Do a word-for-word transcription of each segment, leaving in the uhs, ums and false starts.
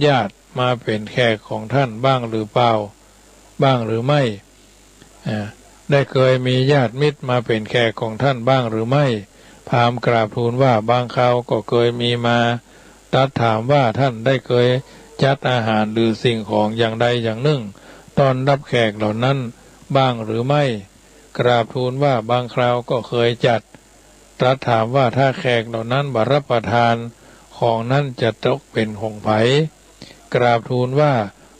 ญาติมาเป๋นแขกของท่านบ้างหรือเปล่า บ้างหรือไม่ อ่า ได้เคยมีญาติมิตรมาเป๋นแขกของท่านบ้างหรือไม่ พราหมณ์กราบทูลว่า บางคราวก็เคยมีมา ตรัสถามว่า ท่านได้เคยจัดอาหารหรือสิ่งของอย่างใดอย่างนึ่ง ต้อนรับแขกเหล่านั้นบ้างหรือไม่ กราบทูลว่า บางคราวก็เคยจัด ตรัสถามว่า ถ้าแขกเหล่านั้นบ่รับประทาน ของนั้นจะตกเป๋นของใผ กราบทูลว่า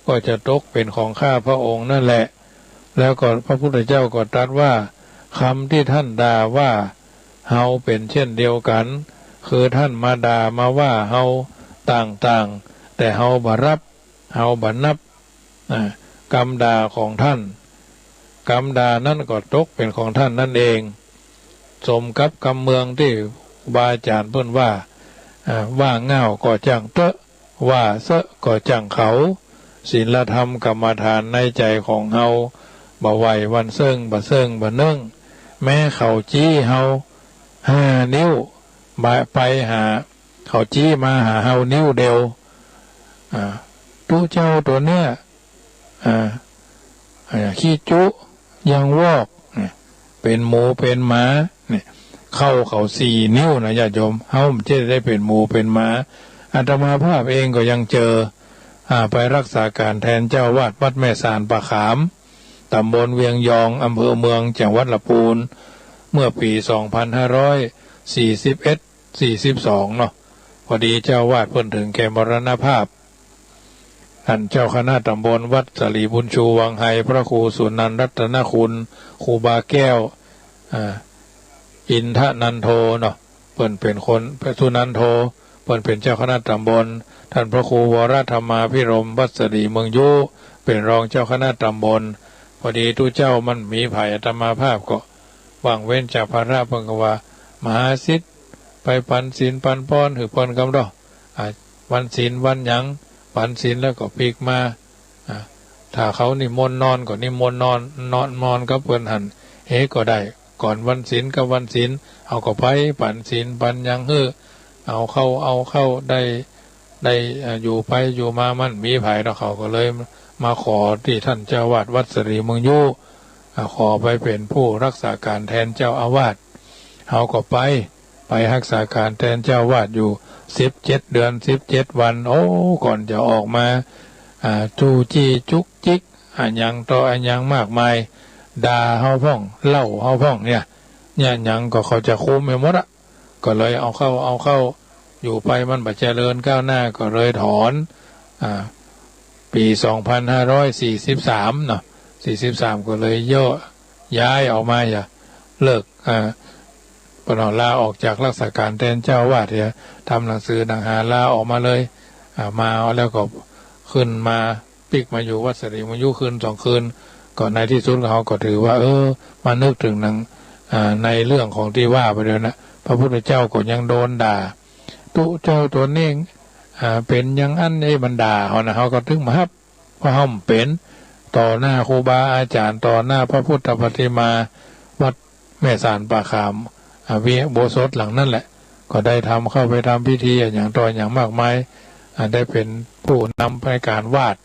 ก็จะตกเป๋นของข้าพระองค์นั่นแหละ แล้วก็พระพุทธเจ้าก็ตรัสว่า คำที่ท่านด่าว่าเฮาเป๋นเช่นเดียวกั๋น คือท่านมาด่ามาว่าเฮาต่างๆ แต่เฮาบ่รับ เฮาบ่นับ อ่า กำด่าของท่าน กำด่านั้นก็ตกเป๋นของท่านนั่นเอง สมกับกำเมืองตี้ครูบาอาจ๋ารย์เปิ้นว่า อ่า ว่าง่าวก็จ้างเต๊อะ ว่าเซอะก็จ้างเขา ศีลธรรมกรรมฐานในใจ๋ของเฮา บ่ไหว้วันเซิ่งบ่เซิ่งบ่เนิ่ง แม้เขาจี๊เฮาห้านิ้ว บ่ไปหา เขาจี๊มาหาเฮานิ้วเดียว อ่า ตุ๊เจ้าตั๋วเนี้ย อ่า อ่า ขี้จุ ยังวอก เนี่ย เป๋นหมูเป๋นหมา เนี่ย เข้าเขาสี่นิ้วนะญาติโยม เฮาบ่ใจ้ได้เป๋นหมูเป๋นหมา อาตมาภาพเองก็ยังเจอ อ่า ไปรักษาก๋านแตนเจ้าอาวาสวัดแม่สานป่าขาม ต๋ำบลเวียงยอง อำเภอเมือง จังหวัดละปูน เมื่อปี๋สองพันห้าร้อยสี่สิบเอ็ด สี่สิบสองเนาะ พอดีเจ้าอาวาสเปิ้นถึงแก่มรณภาพ ท่านเจ้าคณะต๋ำบลวัดสะหลีบุญชูวังไฮ พระครูสุนันท์รัตนคุณ ครูบาแก้ว อ่า อินทนันโทเนาะ เปิ้นเป๋นคน สุนันโท เปิ้นเป๋นเจ้าคณะต๋ำบล ท่านพระครูวรธรรมาภิรมย์ วัดสะหลีเมืองยู้ เป๋นรองเจ้าคณะต๋ำบล พอดีตุ๊เจ้ามันมีภัย อาตมาภาพก็ว่างเว้นจากภาระ เปิ้นก็ว่า มหาสิทธิ์ ไปปั๋นศีลปั๋นปอนหื้อเปิ้นกำดอ อ่า วันศีลวันหยัง ปั๋นศีลแล้วก็ปิ๊กมา อ่า ถ้าเขานิมนต์นอนก็นิมนต์นอน นอน นอนกับเปิ้นหั้นเฮก็ได้ ก่อนวันศีลกับวันศีล เฮาก็ไปปั๋นศีลปั๋นหยังหื้อ เอาข้าวเอาข้าวได้ ได้ อ่า อยู่ไปอยู่มามันมีภัยเนาะ เขาก็เลยมาขอตี้ท่านเจ้าอาวาสวัดสะหลีเมืองยู้ อ่า ขอไปเป๋นผู้รักษาก๋านแตนเจ้าอาวาส เฮาก็ไป ไปฮักษาก๋านแตนเจ้าอาวาสอยู่สิบเจ็ดเดือนสิบเจ็ดวัน โอ้ ก่อนจะออกมา อ่า จู้จี้จุกจิก อะหยังต่ออะหยังมากมาย ด่าเฮาพ่อง เล่าเฮาพ่องเนี่ย เนี่ยหยังก็เขาจะคุมไปหมดอะ ก็เลยเอาเข้า เอาเข้า อยู่ไปมันบ่เจริญก้าวหน้า ก็เลยถอน อ่า ปี๋สองพันห้าร้อยสี่สิบสามเนาะ สี่สิบสาม ก็เลยโยกย้ายออกมา อย่า เลิก อ่า เปิ้นเอาลาออกจากรักษาก๋านแตนเจ้าอาวาสเสีย ทำหนังสือหนังหาลาออกมาเลย อ่า มาแล้วก็ขึ้นมาปิ๊กมาอยู่วัดสะหลีเมืองยู้คืนสองคืน ก็ในตี้สุดเขาก็ถือว่า เออ มานึกเถิงหนัง อ่า ในเรื่องของตี้ว่าไปเดี๋ยวนะ พระพุทธเจ้าก็ยังโดนด่า ตุ๊เจ้าตั๋วเน้ง อ่า เป๋นอย่างอั้น เอ้ย มันด่าเฮานะ เฮาก็ตึงบ่ฮับ เพราะเฮาบ่เป๋น ต่อหน้าครูบาอาจ๋ารย์ ต่อหน้าพระพุทธปฏิมา วัดแม่สานป่าขาม อ่า วิหารอุโบสถหลังนั้นแหละ ก็ได้ทำ เข้าไปทำพิธีอะหยังต่ออะหยังมากมาย อ่า ได้เป๋นผู้นำในก๋านวาด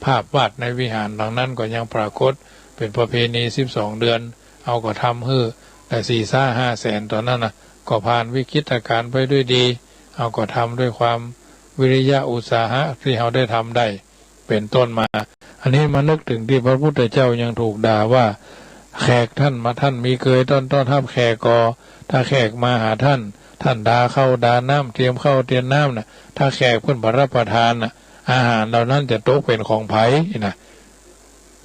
ภาพวาดในวิหารหลังนั้นก็ยังปรากฏ เป๋นประเพณีสิบสองเดือน เฮาก็ทำหื้อ แต่สี่แสนห้าแสนต๋อนนั้นนะ ก็ผ่านวิกฤตการณ์ไปด้วยดี เฮาก็ทำด้วยความวิริยะอุตสาหะตี้เฮาได้ทำได้ เป๋นต้นมา อันนี้มานึกเถิงตี้พระพุทธเจ้ายังถูกด่าว่า แขกท่านมา ท่านมีเกยต้อน ต้อนฮับแขกก่อ ถ้าแขกมาหาท่าน ท่านด่าข้าวด่าน้ำ เตรียมข้าวเตรียมน้ำน่ะ ถ้าแขกเปิ้นบ่รับประทานน่ะ อาหารเหล่านั้นจะตกเป๋นของใผนะ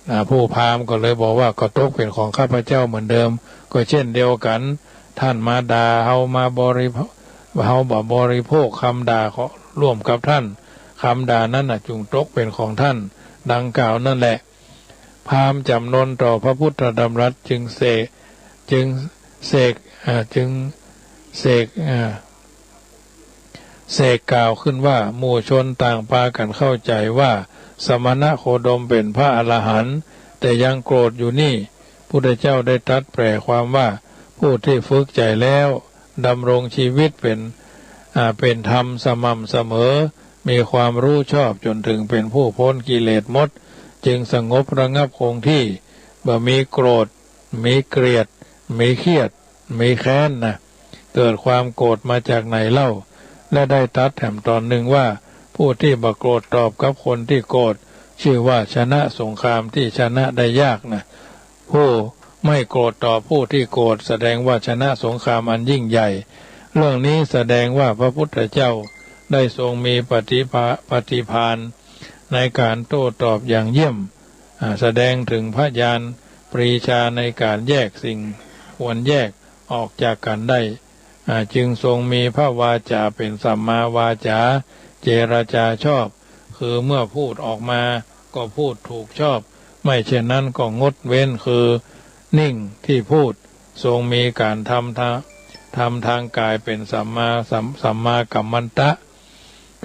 อ่า ผู้พราหมณ์ก็เลยบอกว่า ก็ตกเป๋นของข้าพเจ้าเหมือนเดิม ก็เช่นเดียวกั๋น ท่านมาด่าเฮา มาบริโภค เฮาบ่บริโภคคำด่าของ ร่วมกับท่าน คำด่านั้นน่ะ จึงตกเป๋นของท่านดังกล่าวนั่นแหละ พราหมณ์จ๋ำนนต่อพระพุทธดำรัสจึงเสก จึงเสก อ่า จึงเสก อ่า เสกกล่าวขึ้นว่า หมู่ชนต่างปากั๋นเข้าใจ๋ว่า สมณโคดมเป๋นพระอรหันต์ แต่ยังโกรธอยู่นี่ พุทธเจ้าได้ตรัสแปลความว่า ผู้ที่ฝึกใจ๋แล้ว ดำรงชีวิตเป๋น อ่า เป๋นธรรมสม่ำเสมอ มีความฮู้ชอบจ๋นเถิงเป๋นผู้ป๊นกิเลสหมด จึงสงบระงับคงตี้ บ่มีโกรธ มีเกลียด มีเครียด มีแค้นนะ เกิดความโกรธมาจากไหนเล่า และได้ตรัสแถมต๋อนนึ่งว่า ผู้ตี้บ่โกรธตอบกับคนตี้โกรธ จื้อว่าชนะสงครามตี้ชนะได้ยากนะ ผู้ไม่โกรธตอบผู้ตี้โกรธ แสดงว่าชนะสงครามอันยิ่งใหญ่ เรื่องนี้แสดงว่าพระพุทธเจ้าได้ทรงมีปฏิภา ปฏิภาณในก๋านโต้ตอบอย่างเยี่ยม อ่า แสดงเถิงพญาณปรีชาในก๋านแยกสิ่งควรแยกออกจากกั๋นได้ อ่า จึงทรงมีพระวาจาเป๋นสัมมาวาจา เจรจาชอบ คือเมื่อพูดออกมาก็พูดถูกชอบ ไม่เช่นนั้นก็งดเว้น คือนิ่งตี้พูด ทรงมีก๋านทำทา ทำทางกายเป๋นสัมมา สัม สัมมากัมมันตะ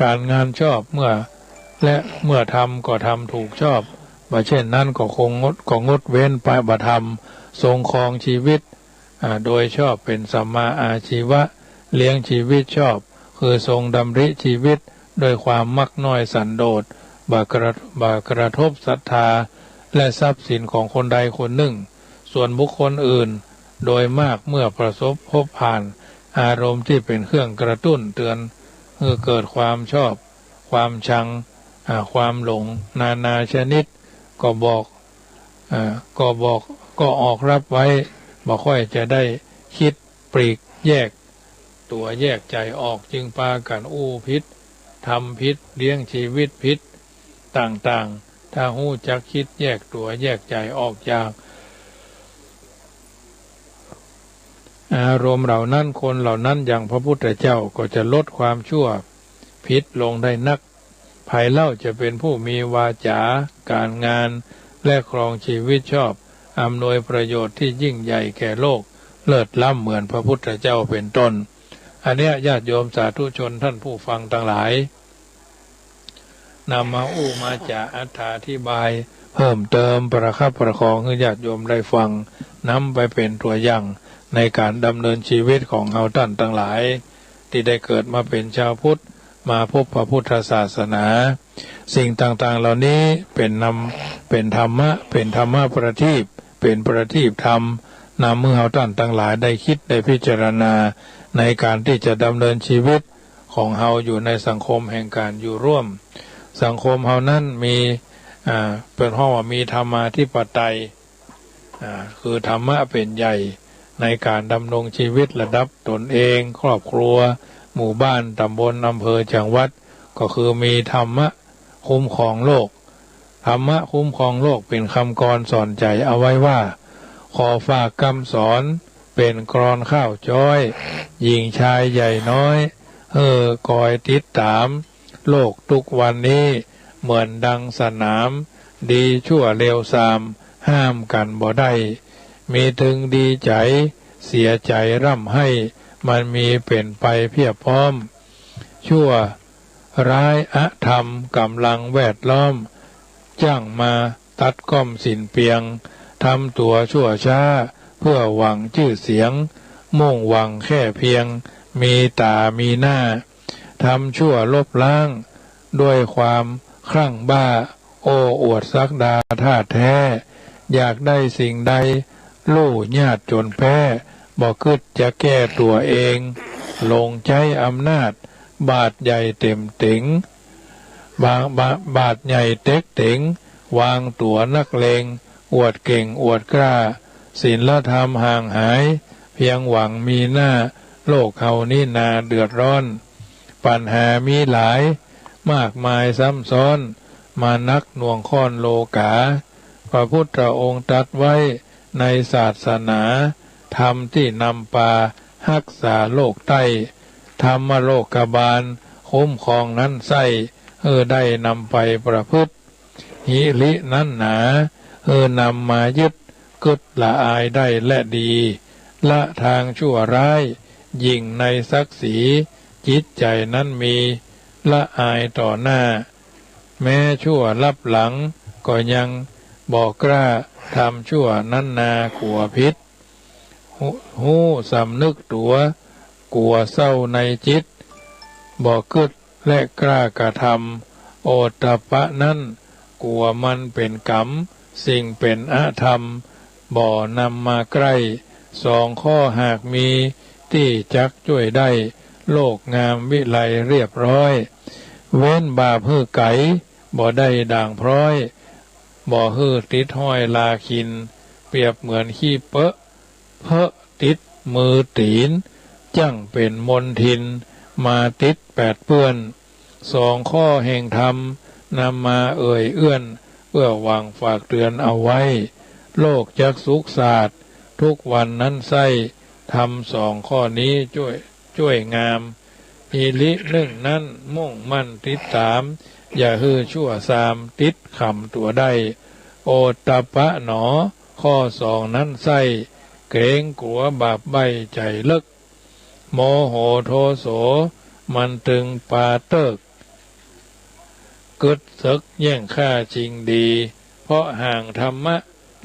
ก๋านงานชอบ เมื่อ และเมื่อทำก็ทำถูกชอบ บ่เช่นนั้นก็คงงด ก็งดเว้นไป บ่ทำ ทรงครองชีวิต อ่า โดยชอบเป๋นสัมมาอาชีวะ เลี้ยงชีวิตชอบ คือทรงดำริชีวิตด้วยความมักน้อยสันโดษ บ่กระ บ่กระทบศรัทธา และทรัพย์สินของคนใดคนนึ่ง ส่วนบุคคลอื่น โดยมากเมื่อประสบพบผ่านอารมณ์ตี้เป๋นเครื่องกระตุ้นเตือน หื้อเกิดความชอบ ความชัง อ่า ความหลง นานาชนิด ก็บอก อ่า ก็บอก ก็ออกรับไว้ บ่ค่อยจะได้คิดปลีกแยกตั๋วแยกใจ๋ออก จึงปากั๋นอู้ผิด ทำผิด เลี้ยงชีวิตผิดต่างๆ ถ้าฮู้จักคิดแยกตั๋วแยกใจ๋ออกจาก อารมณ์เหล่านั้น คนเหล่านั้นอย่างพระพุทธเจ้าก็จะลดความชั่วผิดลงได้นัก ใผเล่าจะเป๋นผู้มีวาจาการงาน และครองชีวิตชอบ อำนวยประโยชน์ตี้ยิ่งใหญ่แก่โลก เลิศล้ำเหมือนพระพุทธเจ้าเป๋นต้น อันเนี้ยญาติโยมสาธุชนท่านผู้ฟังตังหลาย นำมาอู้มาจ๋าอธิบายเพิ่มเติม ประคับประคองหื้อญาติโยมได้ฟัง นำไปเป๋นตั๋วอย่างในก๋านดำเนินชีวิตของเฮาต้านตังหลาย ตี้ได้เกิดมาเป๋นจาวพุทธ มาพบพระพุทธศาสนา สิ่งต่างๆ เหล่านี้เป๋นนำ เป๋นธรรมะ เป๋นธรรมประทีป เป๋นประทีปธรรม นำหื้อเฮาต้านตังหลายได้คิดได้พิจารณา ในก๋านตี้จะดำเนินชีวิต ของเฮาอยู่ในสังคมแห่งก๋านอยู่ร่วม สังคมเฮานั้นมี อ่า เปิ้นฮ้องว่ามีธรรมาธิปไตย อ่า คือธรรมะเป๋นใหญ่ในก๋านดำรงชีวิตระดับตนเอง ครอบครัว หมู่บ้าน ต๋ำบล อำเภอ จังหวัด ก็คือมีธรรมะ คุ้มครองโลก ธรรมะคุ้มครองโลกเป๋นกำกลอนสอนใจ๋เอาไว้ว่า ขอฝากกำสอนเป๋นกลอนข้าวจ้อย หญิงชายใหญ่น้อย หื้อคอยติดต๋าม โลกตุ๊กวันนี้เหมือนดังสนาม ดีชั่วเลวซาม ห้ามกั๋นบ่ได้ มีตึงดีใจ๋ เสียใจ๋ร่ำไห้ มันมีเป๋นไปเพียบพร้อม ชั่ว ร้ายอธรรมก๋ำลังแวดล้อม จ้างมาตัดก้อมสินเปียง ทำตั๋วชั่วช้า เพื่อหวังจื้อเสียง มุ่งหวังแค่เพียง มีต๋ามีหน้า ทำชั่วลบล้าง ด้วยความคลั่งบ้า โอ้อวดศักดาธาตุแท้ อยากได้สิ่งใด ลู่ยาดจ๋นแป๊ บ่กึ๊ดจะแก้ตั๋วเอง หลงใจ๊อำนาจ บาทใหญ่เต็กเต๋ง บา บา บาทใหญ่เต็กเต๋ง วางตั๋วนักเลง อวดเก่งอวดกล้า ศีลธรรมห่างหาย เพียงหวังมีหน้า โลกเฮานี้นาเดือดร้อน ปัญหามีหลาย มากมายซ้ำซ้อน มานักหน่วงข้อนโลก๋า พระพุทธองค์ตรัสไว้ในศาสนา ธรรมตี้นำปาฮักษาโลกใต้ ธรรมโลกบาลคุ้มครองนั้นใส้ หื้อได้นำไปประพฤติ หิรินั้นหนา หื้อนำมายึด กึ๊ดละอายได้และดี ละทางชั่วร้าย ยิ่งในศักดิ์ศรี จิตใจ๋นั้นมี ละอายต่อหน้า แม้ชั่วลับหลัง ก็ยังบ่กล้า ทำชั่วนั้นนากั๋วผิด ฮู้ ฮู้สำนึกตั๋ว กั๋วเศร้าในจิต บ่กึ๊ด และกล้ากระทำ โอตตัปปะนั้น กั๋วมันเป๋นก๋รรม สิ่งเป๋นอธรรม บ่นำมาใกล้ สองข้อหากมี ตี้จักจ้วยได้ โลกงามวิไลเรียบร้อย เว้นบาปหื้อไก๋ บ่ได้ด่างพร้อย บ่หื้อติดฮ้อยลาขิณ เปรียบเหมือนขี้เป๊อะ เป๊อะติดมือตี๋น จั้งเป๋นมลทิน มาติดแปดเปื้อน สองข้อแห่งธรรม นำมาเอ่ยเอื้อน เพื่อหวังฝากเตือนเอาไว้ โลกจักสุขสาด ทุกวันนั้นไส้ ธรรมสองข้อนี้จ้วย จ้วยงาม หิรินึ่งนั้นมุ่งมั่นติดต๋าม อย่าหื้อชั่วซามติดขำตั๋วได้ โอตตัปปะหนอ ข้อสองนั้นไส้ เกรงกั๋วบาปใบ้ใจ๋เลิ็ก โมโหโทโส มันตึงปาเติ๊ก กึ๊ดเสิ็กแย่งฆ่าจิงดี เพราะห่างธรรมะ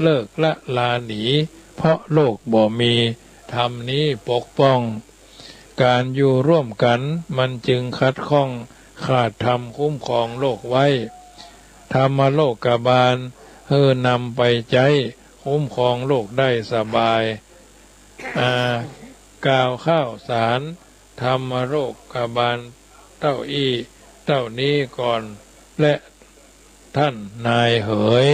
เลิกละลาหนี เพราะโลกบ่มี ธรรมนี้ปกป้อง ก๋านอยู่ร่วมกั๋น มันจึงขัดข้อง ขาดธรรมคุ้มครองโลกไว้ ธรรมโลกบาล หื้อนำไปใจ๊ คุ้มครองโลกได้สบาย อ่า กล่าวข้าวสาร ธรรมโลกบาล เต้าอี้ เต้านี้ก่อน และ ต้านนายเหย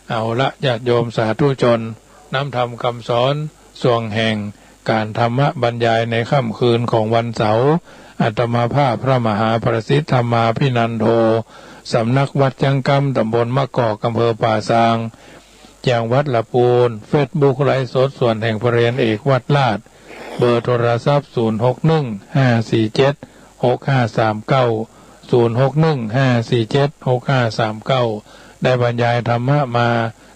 เอาละ ญาติโยมสาธุชน น้ำธรรมกำสอน ส่วงแห่งก๋านธรรมบรรยายในค่ำคืนของวันเสาร์ อาตมาภาพพระมหาประสิทธิ์ธรรมาภินันโท สำนักวัดจั๊งกำ ตำบลมะกอก อำเภอป่าซาง จังหวัดละปูน เฟซบุ๊กไลฟ์สด ส่วนแห่งพระเรียนเอกวัดลาด เบอร์โทรศัพท์ ศูนย์หกหนึ่ง ห้าสี่เจ็ด หกห้าสามเก้า ศูนย์หกหนึ่ง ห้าสี่เจ็ด หกห้าสามเก้า ได้บรรยายธรรมะมา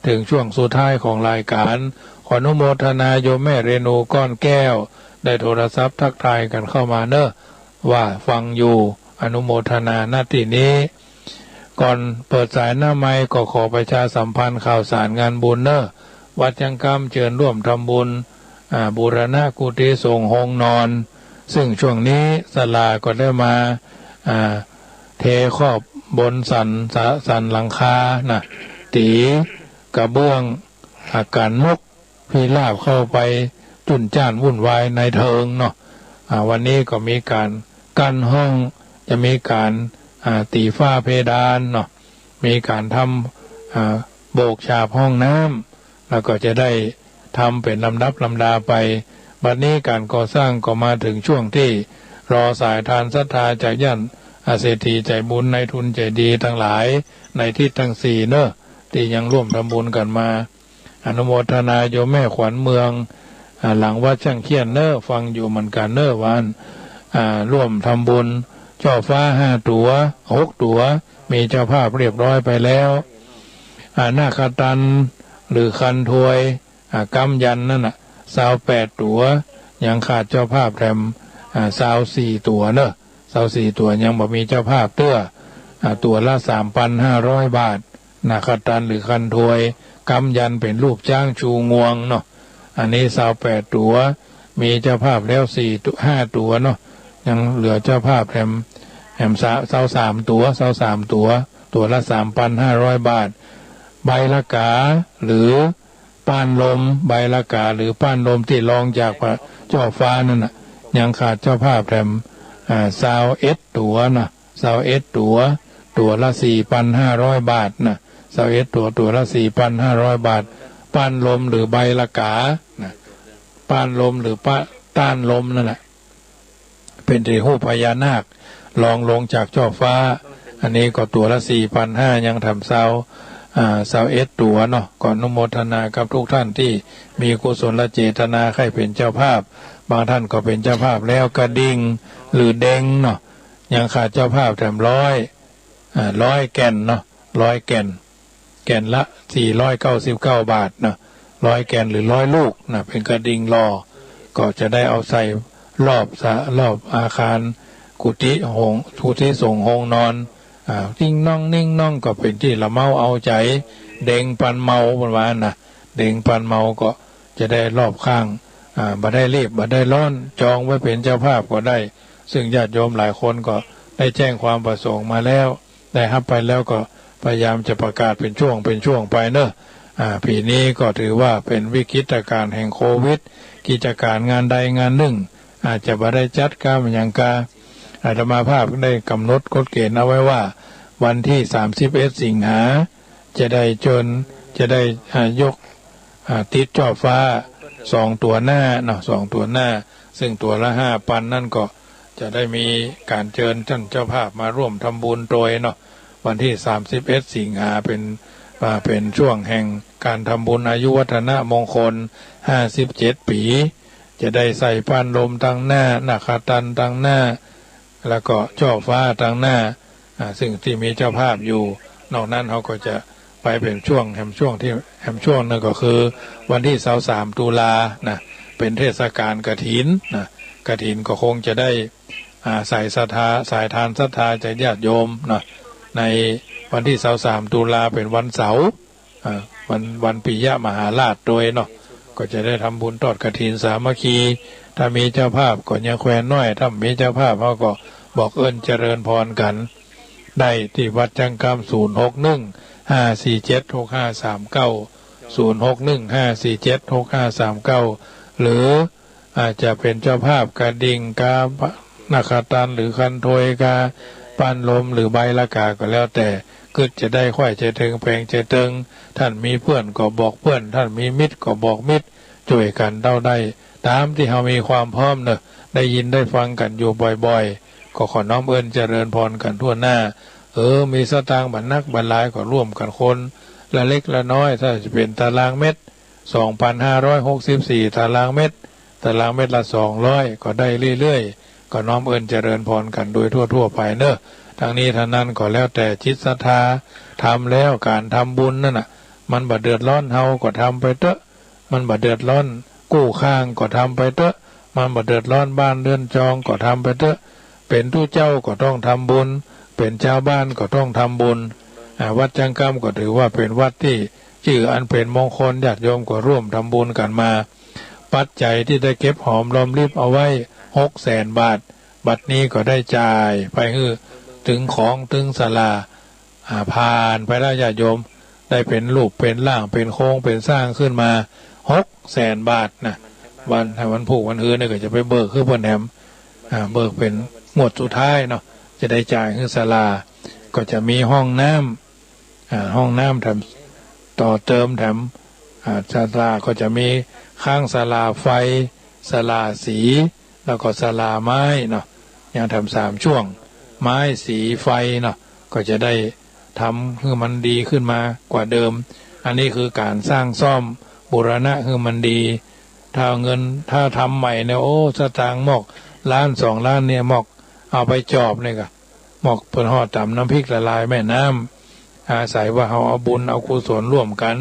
เถิงช่วงสุดท้ายของรายก๋าน ขออนุโมทนาโยมแม่เรนูก้อนแก้ว ได้โทรศัพท์ทักทายกั๋นเข้ามาเนาะ ว่าฟังอยู่ อนุโมทนา ณ ตี้นี้ ก่อนเปิดสายหน้าไมค์ก็ขอประชาสัมพันธ์ข่าวสารงานบุญเนาะ วัดจั๊งกำเจิญร่วมทำบุญ อ่า บูรณะกุฏิสงฆ์โฮงนอน ซึ่งช่วงนี้ศาลาก็ได้มา อ่า เทขอบบนสัน สะ สันหลังคานะ ตี๋กระเบื้อง อ่า กั๋นนก พิราบเข้าไปจุนจ้านวุ่นวายในเถิงเนาะ อ่า วันนี้ก็มีก๋านกั้นห้อง จะมีก๋าน อ่า ตี๋ฝ้าเพดานเนาะ มีก๋านทำ อ่า โบกฉาบห้องน้ำ แล้วก็จะได้ทำเป๋นลำดับลำดาไป บัดนี้ก๋านก่อสร้างก็มาเถิงช่วงตี้รอสายทานศรัทธาจากญาติ อ่า เศรษฐีใจ๋บุญ นายทุนใจ๋ดีตังหลาย ในทิศตังสี่เนาะ ตี้ยังร่วมทำบุญกั๋นมา อนุโมทนาโยมแม่ขวัญเมือง อ่า หลังวัดช่างเขี้ยนเนาะ ฟังอยู่เหมือนกั๋นเนาะ ว่าอั้น อ่า ร่วมทำบุญ จ้อฟ้าห้าตั๋ว หกตั๋ว มีเจ้าภาพเรียบร้อยไปแล้ว อ่า นาคตัน หรือคันทวย อ่า ก๊ำยันต์นั่นน่ะ ซาวแปดตั๋ว ยังขาดเจ้าภาพแถม อ่า ซาวสี่ตั๋วเนาะ ซาวสี่ตั๋วยังบ่มีเจ้าภาพเตื้อ อ่า ตั๋วละสามปันห้าร้อยบาท นาคตันหรือคันทวย ก๊ำยันต์เป๋นรูปจ๊างชูงวงเนาะ อันนี้ซาวแปดตั๋ว มีเจ้าภาพแล้วสี่ตั๋ว ห้าตั๋วเนาะ ยังเหลือเจ้าภาพแถม แถมซาว ซาวสามตั๋ว ซาวสามตั๋ว ตั๋วละสามปันห้าร้อยบาท ใบละกา หรือ ป้านลม ใบละกา หรือป้านลมตี้รองจากพระจ้อฟ้านั่นน่ะ ยังขาดเจ้าภาพแถม อ่า ซาวเอ็ดตั๋วนะ ซาวเอ็ดตั๋ว ตั๋วละสี่ปันห้าร้อยบาทนะ ซาวเอ็ดตั๋ว ตั๋วละสี่ปันห้าร้อยบาท ป้านลมหรือใบละกานะ ป้านลมหรือป้า ต้านลมนั่นแหละ เป๋นตี้ฮูปพญานาค รองลงจากจ้อฟ้า อันนี้ก็ตั๋วละสี่ปันห้า ยังแถมซาว อ่า ซาวเอ็ดตั๋วเนาะ ก็อนุโมทนากับทุกท่านตี้มีกุศลเจตนาใค่เป๋นเจ้าภาพ บางท่านก็เป๋นเจ้าภาพแล้ว กระดิ่ง หรือเด็งเนาะ ยังขาดเจ้าภาพแถมร้อย อ่า ร้อยแก่นเนาะ ร้อยแก่น แก่นละสี่ร้อยเก้าสิบเก้าบาทนะ ร้อยแก่นหรือร้อยลูกนะ เป๋นกระดิ่งหล่อ ก็จะได้เอาใส่รอบสะ รอบอาคารกุฏิโฮง กุฏิสงฆ์โฮงนอน อ่า ติ๊งน่องนิ่งน่อง ก็เป๋นตี้ละเมาเอาใจ๋ เด็งปันเมา เปิ้นว่านะ เด็งปันเมาก็จะได้รอบข้าง อ่า บ่ได้รีบ บ่ได้ร้อน จองไว้เป๋นเจ้าภาพก็ได้ ซึ่งญาติโยมหลายคนก็ ได้แจ้งความประสงค์มาแล้ว ได้ฮับไปแล้วก็พยายามจะประกาศเป๋นช่วงเป๋นช่วงไปเนาะ อ่า ปี๋นี้ก็ถือว่าเป๋นวิกฤตการณ์แห่งโควิด กิจก๋านงานใดงานนึ่ง อาจจะบ่ได้จัดกาอะหยังกา อาตมาภาพได้ก๋ำหนดกฎเก๋ณฑ์เอาไว้ว่า วันตี้สามสิบเอ็ดสิงหา จะได้เจิญ จะได้ อ่า ยก อ่า ติดจ้อฟ้าสองตั๋วหน้าเนาะ สองตั๋วหน้า ซึ่งตั๋วละห้าปันนั่นก็จะได้มีก๋านเจิญต้านเจ้าภาพมาร่วมทำบุญตวยเนาะ วันตี้สามสิบเอ็ดสิงหาเป๋น อ่า เป๋นช่วงแห่งก๋านทำบุญอายุวัฒนมงคลห้าสิบเจ็ดปี๋ จะได้ใส่ป้านลมตังหน้า นาคตันตังหน้า แล้วก็จ้อฟ้าตังหน้า อ่า ซึ่งตี้มีเจ้าภาพอยู่ นอกนั้นเฮาก็จะไปเป๋นช่วง แหมช่วงตี้ แหมช่วงนึ่งก็คือวันตี้ซาวสามตุลานะ เป๋นเทศก๋าลกฐินนะ กฐินก็คงจะได้ อ่า สายศรัทธา สายทานศรัทธาจากญาติโยมเนาะ ในวันตี้ซาวสามตุลาเป๋นวันเสาร์ อ่า วัน วันปิยมหาราชตวยเนาะ ก็จะได้ทำบุญทอดกฐินสามัคคี ถ้ามีเจ้าภาพก็ยังแควนน้อย ถ้าบ่มีเจ้าภาพเฮาก็บอกเอิ้นเจริญพรกั๋น ได้ตี้วัดจังกำ ศูนย์หกหนึ่งห้าสี่เจ็ดหกห้าสามเก้า ศูนย์หกหนึ่งห้าสี่เจ็ดหกห้าสามเก้า หรือ อาจจะเป๋นเจ้าภาพกระดิ่งกา นาคตันหรือคันโทยกา ป้านลมหรือใบละกาก็แล้วแต่ กึ๊ดจะได้ใค่เจาเติงแผงเจาเติง ต้านมีเปื้อนก็บอกเปื้อน ต้านมีมิตรก็บอกมิตร จ้วยกั๋นเต้าใด ต๋ามตี้เฮามีความพร้อมเนาะ ได้ยินได้ฟังกั๋นอยู่บ่อยๆ ก็ขอน้อมเอิ้นเจริญพรกั๋นทั่วหน้า เออ มีสตางค์บ่นักบ่หลายก็ร่วมกั๋นคนละเล็กละน้อย ถ้าจะเป๋นตารางเมตร สองปันห้าร้อยหกสิบสี่ตารางเมตร ตารางเมตรละสองร้อย ก็ได้เรื่อยๆ ก็น้อมเอิ้นเจริญพรกั๋นโดยทั่วๆ ไปเนาะ ตังนี้ตังนั้นก็แล้วแต่จิตศรัทธา ทำแล้วก๋านทำบุญนั่นน่ะ มันบ่เดือดร้อนเฮาก็ทำไปเต๊อะ มันบ่เดือดร้อนกู้ข้างก็ทำไปเต๊อะ มันบ่เดือดร้อนบ้านเรือนจองก็ทำไปเต๊อะ เป๋นตุ๊เจ้าก็ต้องทำบุญ เป๋นจาวบ้านก็ต้องทำบุญ อ่า วัดจังกำก็ถือว่าเป๋นวัดตี้ จื้ออันเป๋นมงคล ญาติโยมก็ร่วมทำบุญกั๋นมา ปัจจัยตี้ได้เก็บหอมรอมริบเอาไว้หกแสนบาท บัดนี้ก็ได้จ่ายไปหื้อเถิงของเถิงศาลา อ่า ผ่านไปแล้วญาติโยม ได้เป๋นรูปเป๋นร่าง เป๋นโครงเป๋นสร้างขึ้นมาหกแสนบาทนะ วัน วันพูกวันฮือนี่ก็จะไปเบิกหื้อเปิ้นแหม อ่า เบิกเป๋นงวดสุดท้ายเนาะ จะได้จ่ายหื้อศาลา ก็จะมีห้องน้ำ อ่า ห้องน้ำแถม ต่อเติมแถม อ่า ศาลาก็จะมีข้างศาลาไฟ ศาลาสี แล้วก็ศาลาไม้เนาะ ยังแถมสามช่วง ไม้สีไฟเนาะ ก็จะได้ทำหื้อมันดีขึ้นมากว่าเดิม อันนี้คือก๋านสร้างซ่อมบูรณะหื้อมันดี ถ้าเงิน ถ้าทำใหม่เนี่ย โอ้ สตางค์มอก ล้านสองล้านเนี่ยมอก เอาไปจอบเนี่ยก็ มอกเปิ้นฮอดต๋ามน้ำพริกละลายแม่น้ำ อาศัยว่าเฮาเอาบุญเอากุศลร่วมกั๋น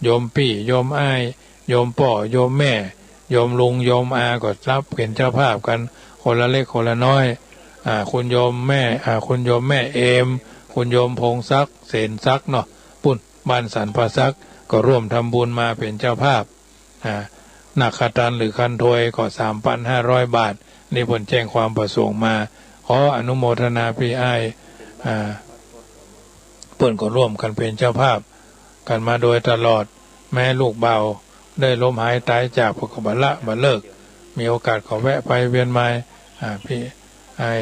โยมปี้โยมอ้าย โยมป้อโยมแม่ โยมลุงโยมอา ก็รับเป๋นเจ้าภาพกั๋น คนละเล็กคนละน้อย อ่า คุณโยมแม่ อ่า คุณโยมแม่เอม คุณโยมพงศักดิ์ เสนศักดิ์เนาะ ปุ้นบ้านสันป่าสัก ก็ร่วมทำบุญมาเป๋นเจ้าภาพ อ่า นาคตันหรือคันโทยก็สามปันห้าร้อยบาท นี่เปิ้นแจ้งความประสงค์มา ขออนุโมทนาปี้อ้าย อ่า เปิ้นก็ร่วมกั๋นเป๋นเจ้าภาพกั๋นมาโดยตลอด แม้ลูกบ่าวได้ล้มหายต๋ายจาก เปิ้นก็บ่ละบ่เลิก มีโอกาสก็แวะไปเวียนมา อ่า ปี้อ้าย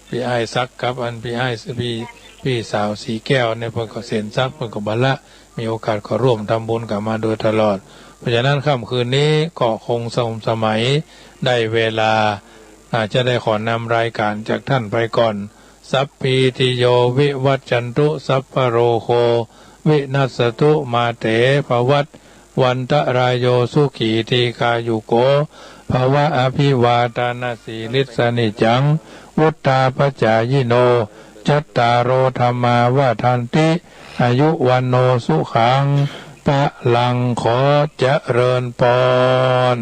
ปี้อ้ายศักดิ์กับอันปี้อ้าย ปี้ ปี้สาวศรีแก้วเนี่ย เปิ้นก็เสนศักดิ์ เปิ้นก็บ่ละ มีโอกาสก็ร่วมทำบุญกั๋นมาโดยตลอด เพราะฉะนั้นค่ำคืนนี้ก็คงสมสมัย ได้เวลา อาจจะได้ขอนำรายการจากท่านไปก่อน สัพพีติโยวิวัจจันตุ สัพพะโรโควินัสสตุ มาเตภวัตวันตะรายโย สุขีทีฆายุโกภวะ อภิวาทานาสีลิสสะนิจจัง วุฑฒาปจายิโน จัตตาโร ธัมมา วัฑฒันติ อายุ วัณโณ สุขัง พะลัง ขอเจริญปอน